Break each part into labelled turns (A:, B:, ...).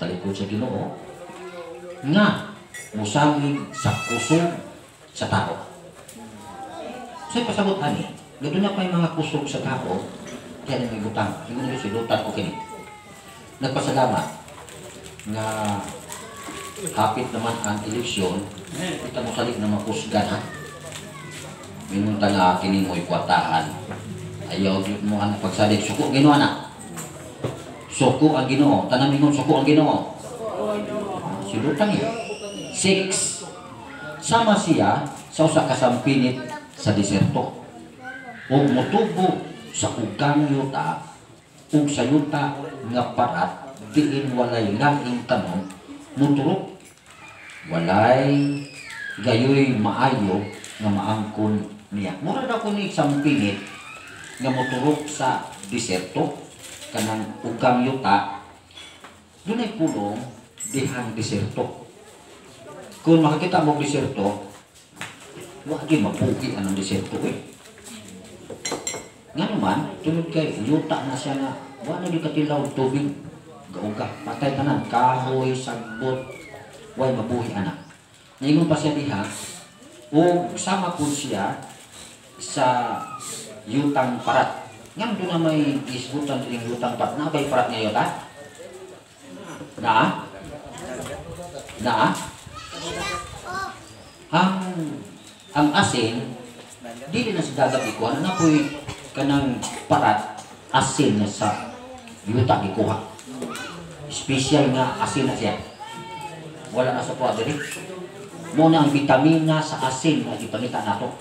A: Mutalikod sa Ginoo nga musalig sa kusog sa tao. Sa pasabot ani, nga doon na pa'y mga kusog sa tao, kaya nang ibutang, ingon si lutan ko kini. Nagpasalamat nga hapit naman ang eleksyon, kita mo salig na makusgan, ha. Mingon ta nga kini mo'y kwartahan. Ayaw gyud mo ang pagsalig, suko Ginoo na. Suko ang Ginoo, tanan mingon, "Suko ang Ginoo." Silutan niya. Six. Sama siya sa usa ka sampinit sa diserto. Ug motubo sa ugang yuta ug sa yuta nga parat diin walay laing tanom muturok, walay gayoy maayo nga maangkon niya. Mura daw kuni sampinit nga moturok sa diserto, kanang ugang yuta, dunay pulong dihang diserto. Kung makakita mo diserto, wa gyud mapugi anong diserto eh. Nga naman, tungod kay yuta na siya nga wa na gyud katilaw tubig, gauga, patay tanan, kahoy, sagbot, way mabuhi ana. Ningon pa siya diha, ug sama po siya sa yutang parat. Nga doon na may isgutan din yutang parat. Na ba'y parat nga yuta? Na? Na? Ang asin, dili na sa dagat ikuha. Na po'y kanang parat, asin na sa yuta gikuha. Special nga asin na siya. Wala na sa tuwa diri. Mo na ang bitamina sa asin nga gipangita nato.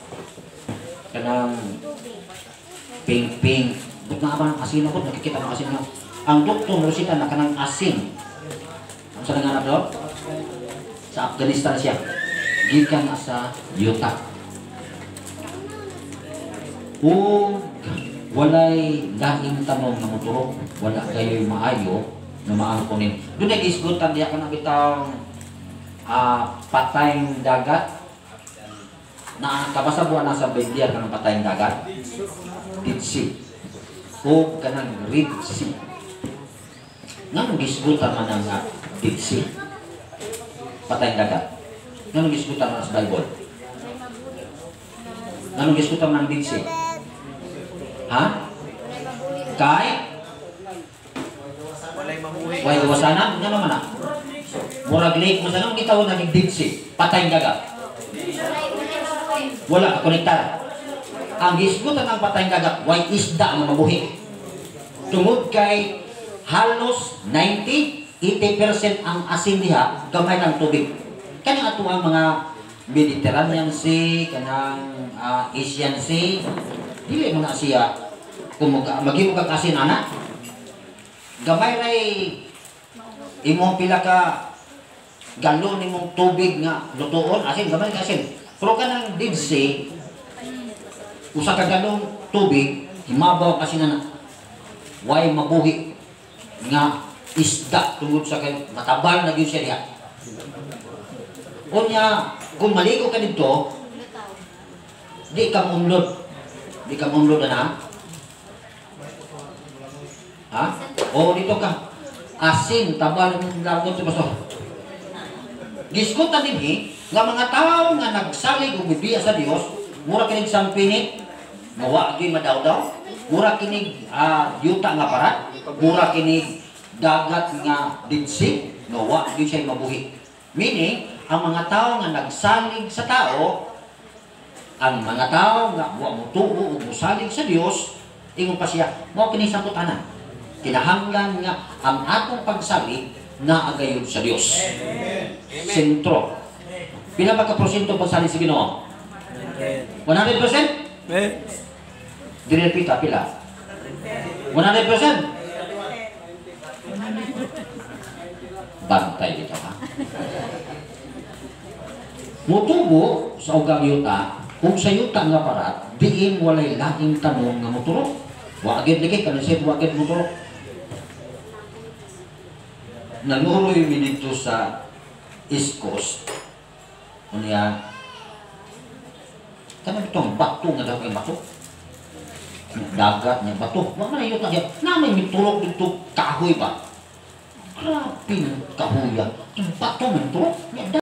A: Kanang pink-pink. But nga ba ang asin ako, nakikita ng asin nga. Ang doktor mo resita na kanang asin. Ang sa nanganap doon? Sa Afghanistan siya. Gikan na sa yuta. Ug walay laing tanom nga moturok, wala gayoy maayo na maangkonin. Doon ay gisgutan diya kanang bitang patayng dagat. Na kabasa buwan na sa Biblia kanang patayng dagat. Dead Sea. O kanang Red Sea. Nganong gisgutan man ang Dead Sea? Patayng dagat. Nganong gisgutan man sa Bible? Nganong gisgutan man ang Dead Sea? Ha? Kay?
B: Walay mabuhi.
A: Way gawasanan? Nga naman ah. Murag lake mo sa nang gitawag naging Dead Sea. Patayng dagat. Wala ka konektar. Ang gisgutan ng patayng dagat, way isda ang mabuhi. Tungod kay halos 90, 80% ang asin diha, gamay lang tubig. Kani ato ang mga Mediterranean Sea, kanang Asian Sea, dili man na siya kung maghimo kag asin ana. Gamay ray imong pila ka galon nimong tubig nga lutuon, asin, gamay ka asin. Pero kanang Dead Sea, usa ka galong tubig, himabaw kasi na way mabuhi nga isda tungod sa kay matabal na gyud siya diha. Unya, kung maligo ka dito, di ka maumlod. Di ka maumlod na. Ha? O dito ka. Asin, tabal ng lagot sa baso. Gisgutan dinhi nga mga tao nga nagsalig ug mibiya sa Dios, mura kinig sampinit, nga wa gyud madawdaw, mura kinig yuta nga parat, mura kinig dagat nga Dead Sea, nga wa gyud siya mabuhi. Meaning, ang mga tao nga nagsalig sa tao, ang mga tao nga wa motuo ug mosalig sa Dios, ingon pa siya, mao kini sangkutanan. Kinahanglan nga ang atong pagsalig naa gayud sa Dios. Sentro. Pila ba ka porsyento pagsalig sa Ginoo? 100%? Dili pita pila? 100%? Bantay dito ha. Mutubo sa ugang yuta, ug sa yuta nga parat, diin walay laing tanom nga muturok. Wa gid lagi kanang siya wa gid muturok. Naluroy mi dito sa East Coast. Unya kanang itong bato nga daw kay bato. Dagat niya bato. Wa man yuta diya. Na may miturok dito kahoy ba. Grabe ng kahuya. Pato man to.